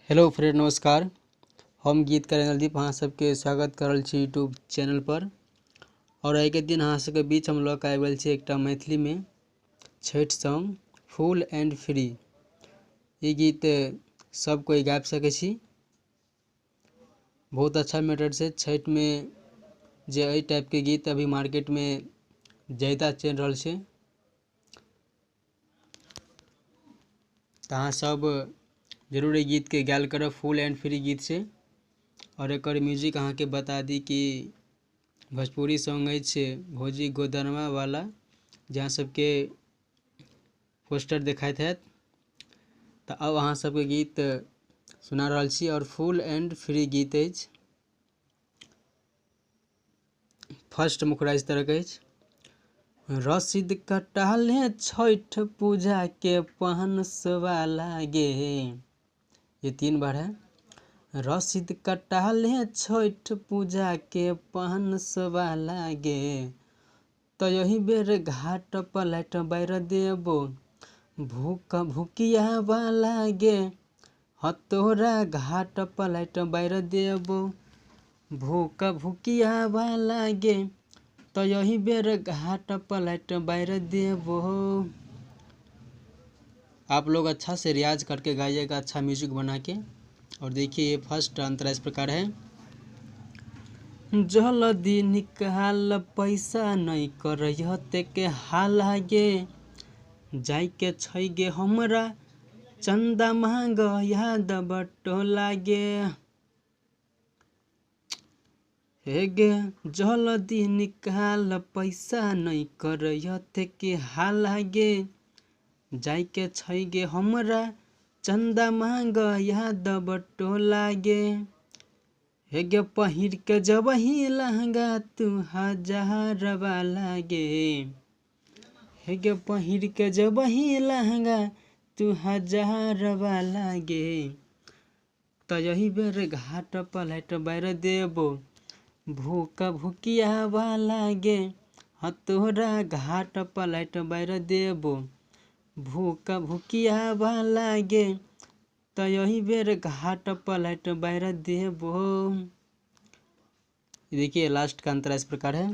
Hello friend, नमस्कार। हम गीतकार नलदीप अहाँ सबके स्वागत कर रहल छी यूट्यूब चैनल पर। और आइके दिन अहाँ सबके बीच हम लऽ के आबि गेल छी एकटा मैथिलीमे छठि सॉन्ग फुल एंड फ्री। ई गीत सब कोइ गाबि सकै छी, बहुत अच्छा मैटर छै। छठिमे जे एहि टाइपके गीत अभी मार्केटमे ज्यादा चलि रहल छै, तऽ अहाँ सब जरूर एहि गीतके गायल करब। फुल एंड फ्री गीत छै। और एकर म्यूजिक अहाँके बता दी कि भोजपुरी सॉन्ग अछि भौजी गोदरमा वाला, जहाँ सबके पोस्टर देखाइत हैत। तऽ अब अहाँ सबके गीत सुना रहल छी और फुल एंड फ्री गीत अछि। फर्स्ट मुखड़ा इस तरह के अछि। रसीद कटाले छठ पूजा के पहनसवा लागे, ये 3 बार है। रसीद कटाले छठ पूजा के पहनसवा लागे, तो यही बेर घाट पलट बैर देबो भूख भूकिया वाला गे। हतोरा घाट पलट बैर देबो भूख भूकिया वाला गे, तो यही बेर घाट पलट बैर देबो। आप लोग अच्छा से रियाज करके गाइएगा, अच्छा म्यूजिक बना के। और देखिए ये फर्स्ट अंतरा इस प्रकार है। जल्दी निकाल पैसा नहीं करते के हाल गे, जाय के छै गे हमरा चंदा मांग याद बटो लागे। हे गे जल्दी निकाल पैसा नहीं करते के हाल गे, जाय के छै गे हमरा चंदा मांग याद बटो लागे। हे गे पहिर के जबही लहंगा तू हजारवा लागे, हे गे पहिर के जबही लहंगा तू हजारवा लागे, तो यही बेर घाट पलट बैर देबो भूख भूकिया वाला गे। हतोरा घाट पलट बैर देबो भूख भूकिया वाला गे, तो यही बेर घाट पलट बैर देबो। देखिए लास्ट का अंतरा इस प्रकार है।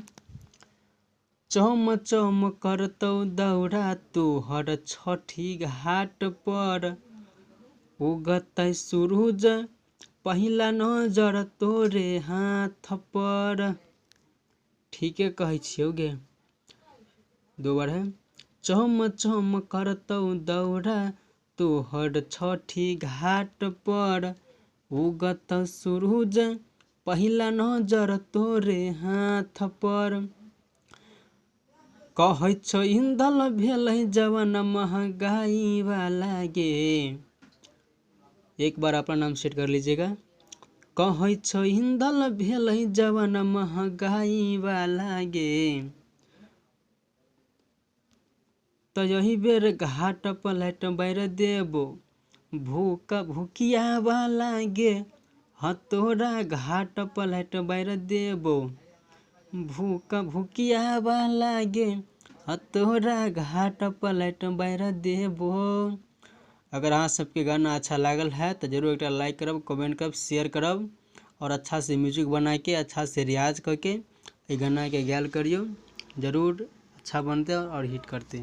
चम चम करतौ दौरा तोहर छठी घाट पर, उगतै सूरज पहिला नजर तोरे हाथ पर। ठीके कहै छियौ गे। दो बार है। चम चम करतौ दौरा तोहर छठी घाट पर, उगत सूरज पहिला नजर तोरे हाथ पर। कहै छौ इंधल भेलै जवन महंगाई वाला गे। एक बार अपना नाम सेट कर लीजिएगा। कहै छौ इंधल भेलै जवन महंगाई वाला गे, तो यही बेर घाट पलट बैर देबो भूख भूकिया वाला गे। हतोरा घाट पलट बैर देबो भूख भूकिया वाला गे, हतोरा घाट पलट बैर देबो। अगर अहाँ सबके गाना अच्छा लागल है तो जरूर एक लाइक करब, कमेंट करब, शेयर करब और अच्छा से म्यूजिक बना के अच्छा से रियाज करके ये गाना के गायल करियो, जरूर अच्छा बनते और हिट करते।